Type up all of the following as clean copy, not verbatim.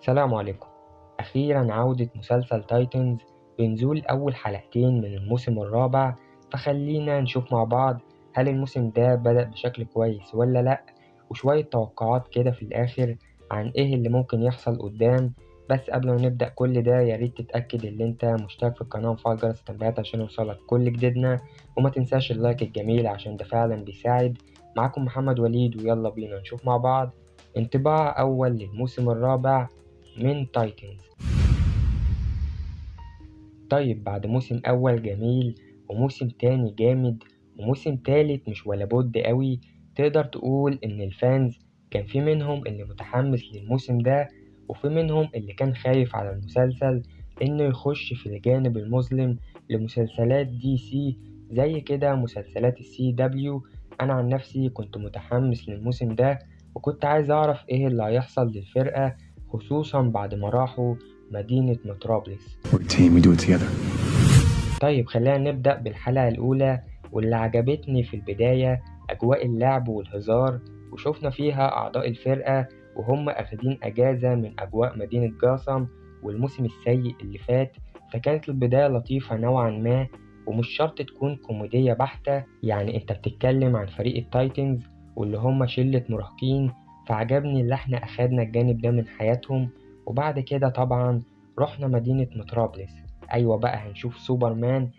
السلام عليكم. أخيرا عودة مسلسل تايتنز بنزول أول حلقتين من الموسم الرابع، فخلينا نشوف مع بعض هل الموسم ده بدأ بشكل كويس ولا لأ، وشوية توقعات كده في الآخر عن إيه اللي ممكن يحصل قدام. بس قبل ما نبدأ كل ده يا ريت تتأكد إن أنت مشترك في القناة ومفعل جرس التنبيهات عشان يوصلك كل جديدنا، وما تنساش ال like الجميل عشان ده فعلا بيساعد. معاكم محمد وليد، ويلا بينا نشوف مع بعض انطباع أول للموسم الرابع من تايتنز. طيب، بعد موسم أول جميل وموسم تاني جامد وموسم تالت مش ولا بد قوي، تقدر تقول إن ال fans كان في منهم اللي متحمس للموسم ده، وفي منهم اللي كان خايف على المسلسل إنه يخش في الجانب المظلم لمسلسلات دي سي زي كده مسلسلات السي دبليو. أنا عن نفسي كنت متحمس للموسم ده، وكنت عايز أعرف إيه اللي هيحصل للفرقة، خصوصا بعد ما راحوا مدينة متروبوليس. We're a team, we do it together. طيب، خلينا نبدأ بالحلقة الأولى، واللي عجبتني في البداية أجواء اللعب والهزار، وشوفنا فيها أعضاء الفرقة وهم أخدين أجازة من أجواء مدينة جاثم والموسم السيء اللي فات، فكانت البداية لطيفة نوعا ما، ومش شرط تكون كوميدية بحتة. يعني انت بتتكلم عن فريق التايتنز واللي هم شلة مراهقين، فعجبني اللي احنا أخدنا الجانب ده من حياتهم. وبعد كده طبعا رحنا مدينة متروبوليس. أيوة بقى هنشوف سوبرمان.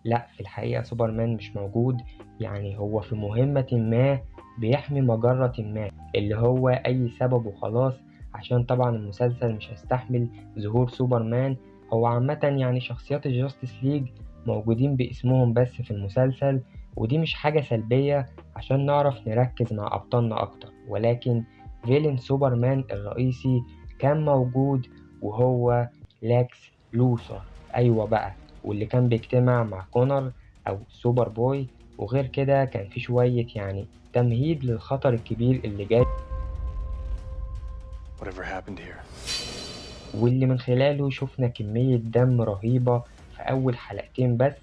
لا، في الحقيقة سوبرمان مش موجود، يعني هو في مهمة ما بيحمي مجرة ما، اللي هو أي سبب وخلاص، عشان طبعا المسلسل مش هيستحمل ظهور سوبرمان. هو عامة يعني شخصيات الجاستس ليج موجودين باسمهم بس في المسلسل، ودي مش حاجة سلبية عشان نعرف نركز مع أبطالنا أكتر. ولكن villain سوبرمان الرئيسي كان موجود، وهو لاكس لوثر. أيوة بقى، واللي كان بيجتمع مع كونر أو سوبر بوي. وغير كده كان في شوية تمهيد للخطر الكبير اللي جاي، Whatever happened here. واللي من خلاله شفنا كمية دم رهيبة في أول حلقتين بس.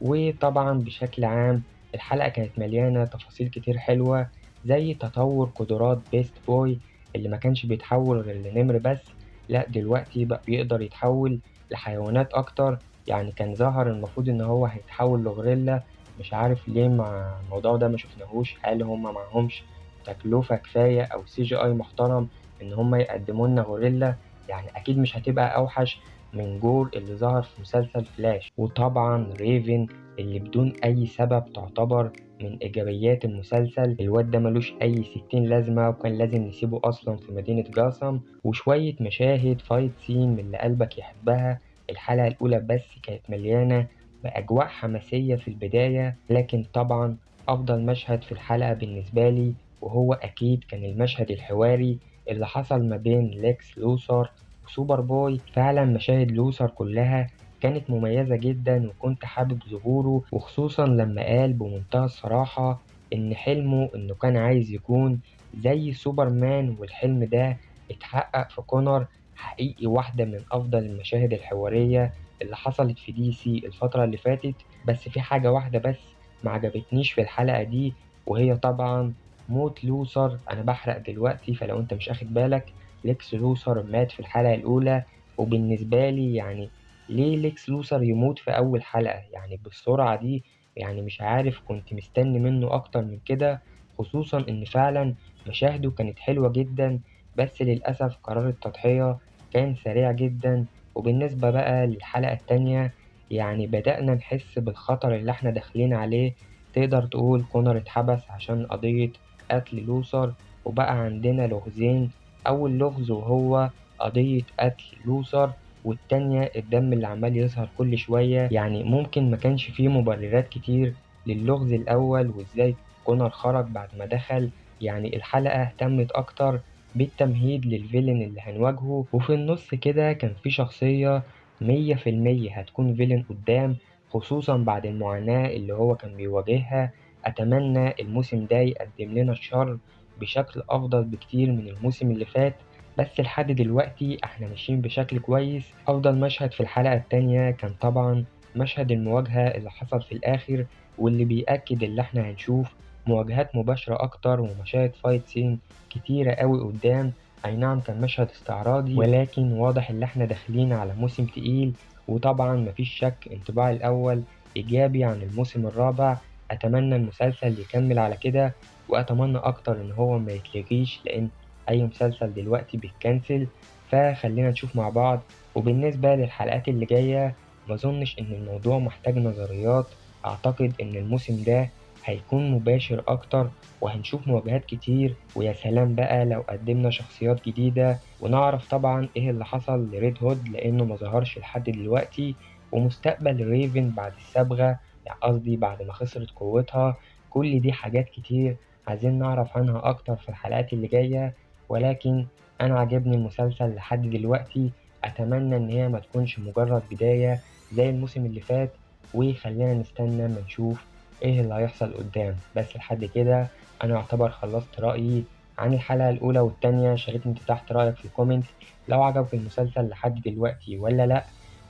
وطبعا بشكل عام الحلقة كانت مليانة تفاصيل كتير حلوة، زي تطور قدرات بيست بوي اللي ما كانش بيتحول غير لنمر بس، لا دلوقتي بقى بيقدر يتحول لحيوانات أكتر. يعني كان ظهر المفروض إن هو هيتحول لغوريلا، مش عارف ليه مع الموضوع ده ما شفناهوش. هل هما معهمش تكلفة كفاية أو CGI محترم إن هما يقدموا لنا غوريلا؟ يعني أكيد مش هتبقى أوحش من جور اللي ظهر في مسلسل فلاش. وطبعا ريفن اللي بدون أي سبب تعتبر من إيجابيات المسلسل، الواد ده ملوش أي ستين لازمة، وكان لازم نسيبه أصلا في مدينة جاثم. وشوية مشاهد fight scene من اللي قلبك يحبها. الحلقة الأولى بس كانت مليانة بأجواء حماسية في البداية، لكن طبعا أفضل مشهد في الحلقة بالنسبة لي وهو أكيد كان المشهد الحواري اللي حصل ما بين ليكس لوثر وسوبر بوي. فعلا مشاهد لوثر كلها كانت مميزة جدا، وكنت حابب ظهوره، وخصوصا لما قال بمنتهى الصراحة إن حلمه إنه كان عايز يكون زي سوبرمان، والحلم ده اتحقق في كونر. حقيقي واحدة من أفضل المشاهد الحوارية اللي حصلت في دي سي الفترة اللي فاتت. بس في حاجة واحدة بس ما عجبتنيش في الحلقة دي، وهي طبعا موت لوثر. أنا بحرق دلوقتي فلو أنت مش أخد بالك، ليكس لوثر مات في الحلقة الأولى. وبالنسبة لي ليه ليكس لوثر يموت في أول حلقة بالسرعة دي؟ مش عارف، كنت مستني منه أكتر من كده، خصوصا إن فعلا مشاهده كانت حلوة جدا، بس للأسف قرار التضحية كان سريع جدا. وبالنسبة بقى للحلقة التانية، بدأنا نحس بالخطر اللي احنا داخلين عليه. تقدر تقول كونر اتحبس عشان قضية قتل لوثر، وبقى عندنا لغزين. أول لغز وهو قضية قتل لوثر، والتانية الدم اللي عمال يظهر كل شوية. ممكن ما كانش فيه مبررات كتير للغز الأول وإزاي كونر خرج بعد ما دخل. الحلقة اهتمت أكتر بالتمهيد لل villain اللي هنواجهه، وفي النص كده كان في شخصية 100% هتكون villain قدام، خصوصا بعد المعاناة اللي هو كان بيواجهها. أتمنى الموسم ده يقدم لنا الشر بشكل أفضل بكتير من الموسم اللي فات، بس لحد دلوقتي احنا ماشيين بشكل كويس. أفضل مشهد في الحلقة التانية كان طبعا مشهد المواجهة اللي حصل في الآخر، واللي بيأكد اللي احنا هنشوف مواجهات مباشرة أكتر ومشاهد fight scene كتيرة قوي قدام. أي نعم كان مشهد استعراضي، ولكن واضح إن احنا داخلين على موسم تقيل. وطبعا مفيش شك انطباعي الأول إيجابي عن الموسم الرابع. أتمنى المسلسل يكمل على كده، وأتمنى أكتر إن هو ما يتلغيش، لأن أي مسلسل دلوقتي بيتكنسل. فخلينا نشوف مع بعض. وبالنسبة للحلقات اللي جاية ما أظنش إن الموضوع محتاج نظريات، أعتقد إن الموسم ده هيكون مباشر أكتر وهنشوف مواجهات كتير، ويا سلام بقى لو قدمنا شخصيات جديدة، ونعرف طبعا إيه اللي حصل لريد هود لأنه ما ظهرش لحد دلوقتي، ومستقبل ريفن بعد الصبغة، يعني قصدي بعد ما خسرت قوتها. كل دي حاجات كتير عايزين نعرف عنها أكتر في الحلقات اللي جاية. ولكن أنا عجبني المسلسل لحد دلوقتي، أتمنى إن هي ما تكونش مجرد بداية زي الموسم اللي فات، وخلينا نستنى ما نشوف إيه اللي هيحصل قدام. بس لحد كده أنا أعتبر خلصت رأيي عن الحلقة الأولى والتانية. شاركني تحت رأيك في ال comment لو عجبك المسلسل لحد دلوقتي ولا لأ،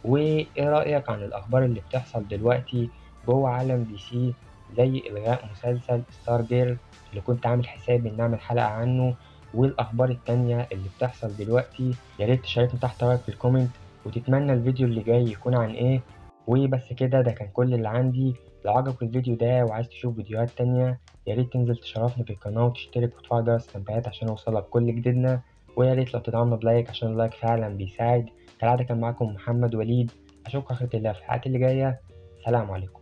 وإيه رأيك عن الأخبار اللي بتحصل دلوقتي جوه عالم دي سي، زي إلغاء مسلسل ستار جيرل اللي كنت عامل حسابي إن أعمل حلقة عنه، والأخبار التانية اللي بتحصل دلوقتي. يا ريت تشاركني تحت رأيك في ال comment، وتتمنى الفيديو اللي جاي يكون عن إيه. وبس كده، ده كان كل اللي عندي. لو عجبك الفيديو ده وعايز تشوف فيديوهات تانية يا ريت تنزل تشرفني في القناة وتشترك وتفعل جرس التنبيهات عشان يوصلك كل جديدنا، ويا ريت لو تدعمنا ب like عشان ال like فعلا بيساعد. كالعادة كان معاكم محمد وليد، أشوفكم على خير الله في الحلقات اللي جاية. سلام عليكم.